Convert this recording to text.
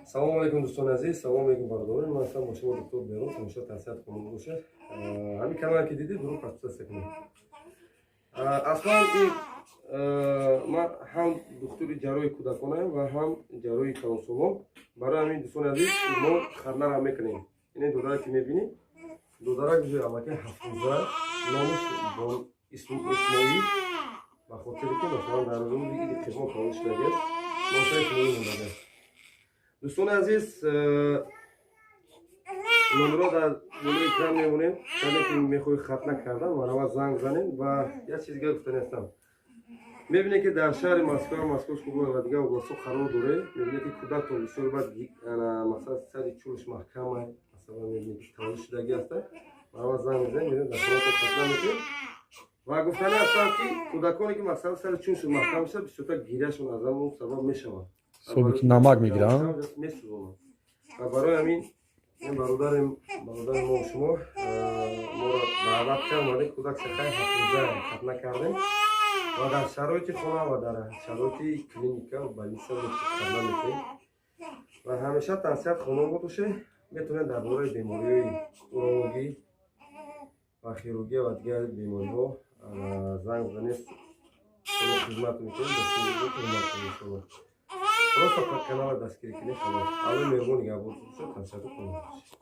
Салому алейкум, дӯстони азиз, салому алейкум, бародарон. Ман ҳастам бо шумо, доктор Бероз. Ҳамеша тансиҳат хонум бошед. Ҳамин канале ки дидед, дуруст, подписаться кунед. Аслан ман ҳам духтури ҷарроҳи кӯдаконаем ва ҳам ҷарроҳи калонсолон. Барои ҳамин, дӯстони азиз, мо хатнара мекунем. Ин додаре ки мебинед, додарак уже аллакай 7 рӯза, номаш Исмоил, ба хотире ки, масалан, дар рӯзи иди Қурбон таваллуд шудагиаст, номша Исмоил мондагиаст. Дӯстони азиз, номерро дар болои экран мемонем. Каде ки мехоҳӣ хатна кардан, марҳамат, занг занед. Ва як чиз дигар гуфтани ҳастам: мебинед, ки дар шаҳри Москва, Московская область ва дигар областҳо қарор доред, мебинед, ки кӯдактон бисёр баъд, масалан, сари чӯлш маҳкама, масалан, мебинед, ки таваллуд шудагӣ ҳаста, марҳамат, занг мезанед, мерем, дар хонатон хатна мекунем. Ва гуфтани ҳастам, ки кӯдаконе ки, масалан, сари чӯлшон маҳкам мешавад, бисёртар гиряшон аз ҳамон сабаб мешавад. Собе ки намак мегиранд. Месӯзонад. Ва барои ҳамин ин бародари мо, шумо моро даъват кард, омадем, кӯдак шахай 7 рӯза хатна кардем ва дар шароити хона ва дар шароити клиника, больница хатна мекунем. Ва ҳамеша тансиҳат хонум бошед. Метавонед дар бораи бемориҳои урологӣ ва хирургия ва дигар бемориҳо занг занед. Шумо хизмат мекунем, хизмат кунем, иншолло. Просто канала дастгирӣ кунед, халос. Аллои меҳрубон нигаҳбон бошад, тансиҳату хонум бошед.